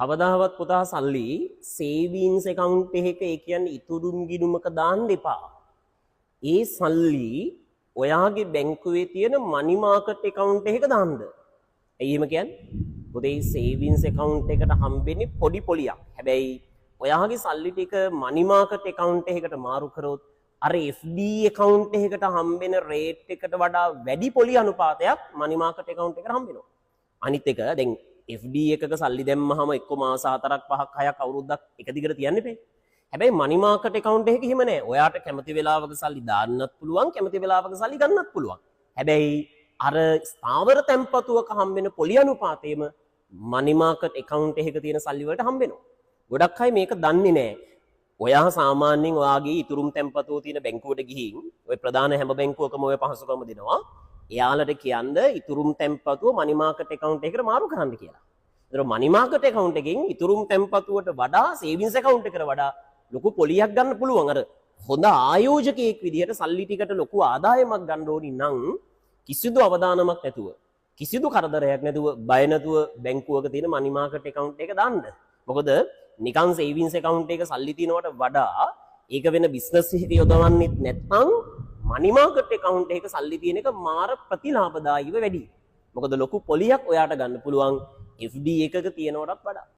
කවදාවත් පුතා සල්ලි සේවින්ස් ඇකවුන්ට් එකක, ඒ කියන්නේ ඉතුරුම් ගිණුමක දාන්න එපා. ඒ සල්ලි ඔයාගේ බැංකුවේ තියෙන මනි මාකට් ඇකවුන්ට් එකක දාන්න. ඇයි එහෙම කියන්නේ? පොතේ සේවින්ස් ඇකවුන්ට් එකට හම්බෙන්නේ පොඩි පොලියක්. හැබැයි ඔයාගේ සල්ලි ටික මනි මාකට් ඇකවුන්ට් එකකට මාරු කරොත් අර FD account එකකට හම්බෙන රේට් එකට වඩා වැඩි පොලි අනුපාතයක් මනි මාකට් ඇකවුන්ට් එකට හම්බෙනවා. අනිත් එක දැන් FD එකක සල්ලි දැම්මහම එක්ක මාස 4ක් 5ක් 6ක් අවුරුද්දක් එක දිගට තියන්න එපේ. හැබැයි මනි මාකට් ඇකවුන්ට් එකක එහෙම නෑ. ඔයාට කැමති වෙලාවක සල්ලි දාන්නත් පුළුවන්, කැමති වෙලාවක සල්ලි ගන්නත් පුළුවන්. හැබැයි අර ස්ථාවර තැන්පතුවක හම්බෙන පොලි අනුපාතයම මනි මාකට් ඇකවුන්ට් එකක තියෙන සල්ලි වලට හම්බෙනවා. ගොඩක් අය මේක දන්නේ නෑ. ඔයා සාමාන්‍යයෙන් ඔයාගේ ඉතුරුම් තැන්පතුව තියෙන බැංකුවට ගිහින් ඔය ප්‍රධාන හැම බැංකුවකම ඔය පහසුකම දෙනවා. එයාලට කියන්න ඉතුරුම් තැන්පතුව මනි මාකට් ඇකවුන්ට් එකකට මාරු කරන්න කියලා. ඒතර මනි මාකට් ඇකවුන්ට් එකෙන් ඉතුරුම් තැන්පතුවට වඩා සේවින්ස් ඇකවුන්ට් එකට වඩා ලොකු පොලියක් ගන්න පුළුවන්. අර හොඳ ආයෝජකයෙක් විදිහට සල්ලි ටිකට ලොකු ආදායමක් ගන්න ඕනි නම් කිසිදු අවදානමක් නැතුව, කිසිදු කරදරයක් නැතුව, බය නැතුව බැංකුවක තියෙන මනි මාකට් ඇකවුන්ට් එක දාන්න. මොකද නිකන් සේවින්ස් ඇකවුන්ට් එක සල්ලි තියනවට වඩා ඒක වෙන බිස්නස් එකක යොදවන්නෙත් නැත්නම් මනි මාකට් ඇකවුන්ට් එක සල්ලි තියෙන එක මාර ප්‍රතිලාභදායීව වැඩි. මොකද ලොකු පොලියක් ඔයාට ගන්න පුළුවන් FD එකක තියෙනවටත් වඩා.